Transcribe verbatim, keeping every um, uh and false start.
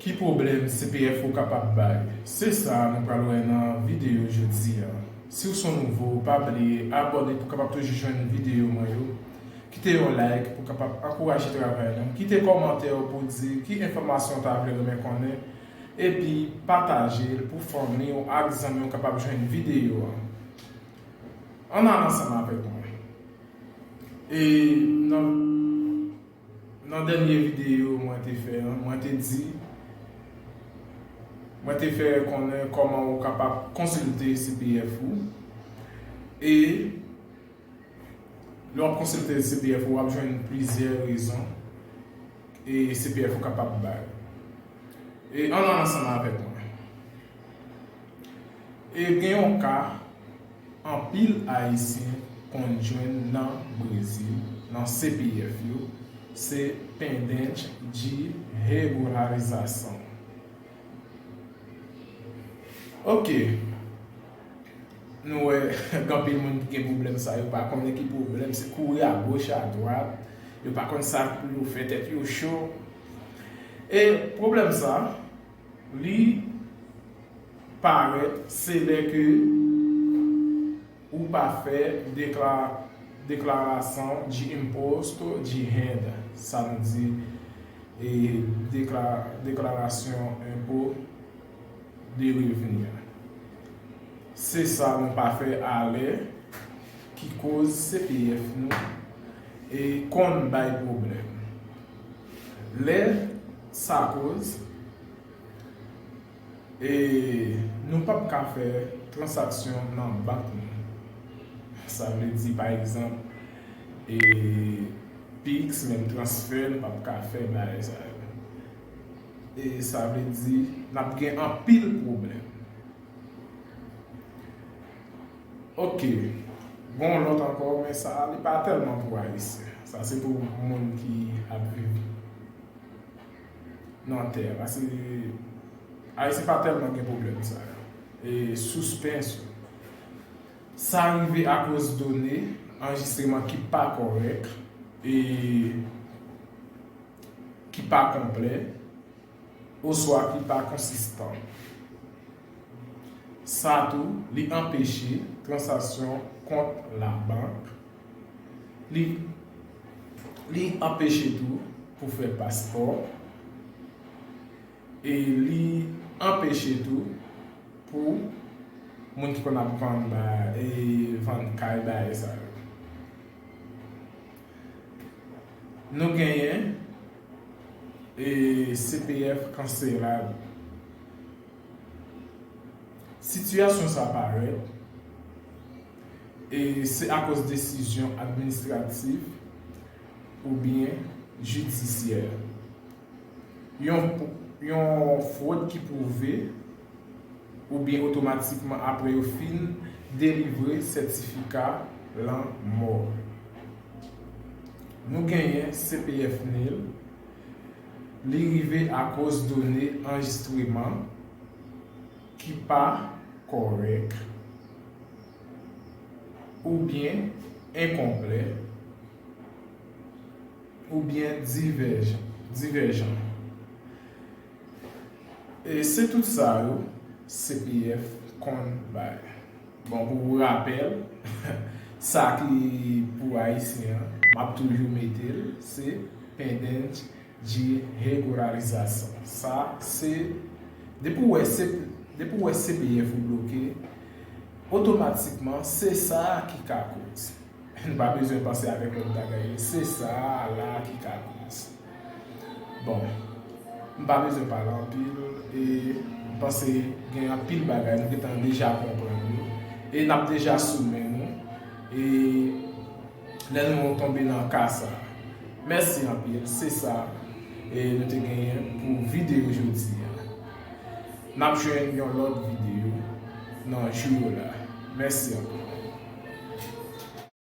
Ki pwoblèm C P F ou kapab bay? Se sa nou pral wè nan videyo jodi a. Si w se yon nouvo, pa bliye abòne pou w kapab toujou jwenn videyo mwen yo. Kite yon like pou w kapab ankouraje travay nou. Kite kòmantè w pou w di ki enfòmasyon w ta vle renmen konnen. Epi pataje l pou fanmi w ak zanmi w kapab jwenn videyo a. Ann al ansanm avèk mwen. E nan, nan dènye videyo mwen te fè an, mwen te di, mwen te fè konnen kòman ou kapab konsilte C P F ou. E lè w ap konsilte C P F ou, w ap jwenn plizyè rezon e C P F ou kapab bay. E ann al ansanm avèk mwen. E gen yon ka anpil Ayisyen konn jwenn nan Brezil, nan C P F yo, se pendente de regularização. Ok. Nou wè, gen anpil moun ki gen pwoblèm sa, yo pa konnen ki pwoblèm, se kouri agoch, adwat, yo pa konn sa pou yo fè, tèt yo cho. E pwoblèm sa, li parèt, se lè ke ou pa fè dekla-, declaração de imposto de renda, sa nou di, e, dekla-, deklarasyon enpo de revni a. Se sa nou pa fè alè ki koz C P F nou e konn bay pwoblèm. Lè sa koz, e nou p ap ka fè transaksyon nan bank nou. Sa vle di, pa egzanp, e Pix, menm transfè, nou p ap ka fè bagay sa yo. E sa vle di, n ap gen anpil pwoblèm. Ok. Gon lòt ankò, men sa, li pa tèlman pou Ayisyen. Sa, se pou moun ki ap viv nan tè a. Paske Ayisyen pa tèlman gen pwoblèm sa yo. E suspenso. Sa rive akoz done anrejistreman ki pa kòrèk e ki pa konplè, oswa ki pa konsistan. Sa tou, li anpeche transaksyon kont labank. Li, li anpeche tou pou fè paspò. E li anpeche tou pou moun ki konn ap vann ba, e vann kay, bagay sa yo. Nou genyen, e, C P F cancelado. Sitiyasyon sa parèt, e se akoz desizyon administratif oubyen jidisyè. Yon, yon fwod ki pwouve oubyen otomatikman apre yo fin delivre sètifika lanmò. Nou genyen C P F nil, li rive akoz done anrejistreman ki pa kòrèk oubyen enkonplè oubyen divèjan, divèjan. E se tout sa yo C P F konn bay. Bon, pou rapèl, sa ki pou Ayisyen an, m ap toujou mete l, se pendente de regularização. Sa, se, depi w wè se, depi w wè C P F ou bloke, otomatikman, se sa ki ka koz. Nou pa bezwen panse avèk lòt bagay yo. Se sa a la ki ka koz. Bon, m pa bezwen pale anpil, e m panse gen anpil bagay nou gentan deja konprann yo. E n ap deja sou men nou. E lè nou tonbe nan ka sa. Mèsi anpil. Se sa, e nou te genyen pou videyo jodi a. N ap jwenn yon lòt videyo nan jou yo la. Mèsi anpil.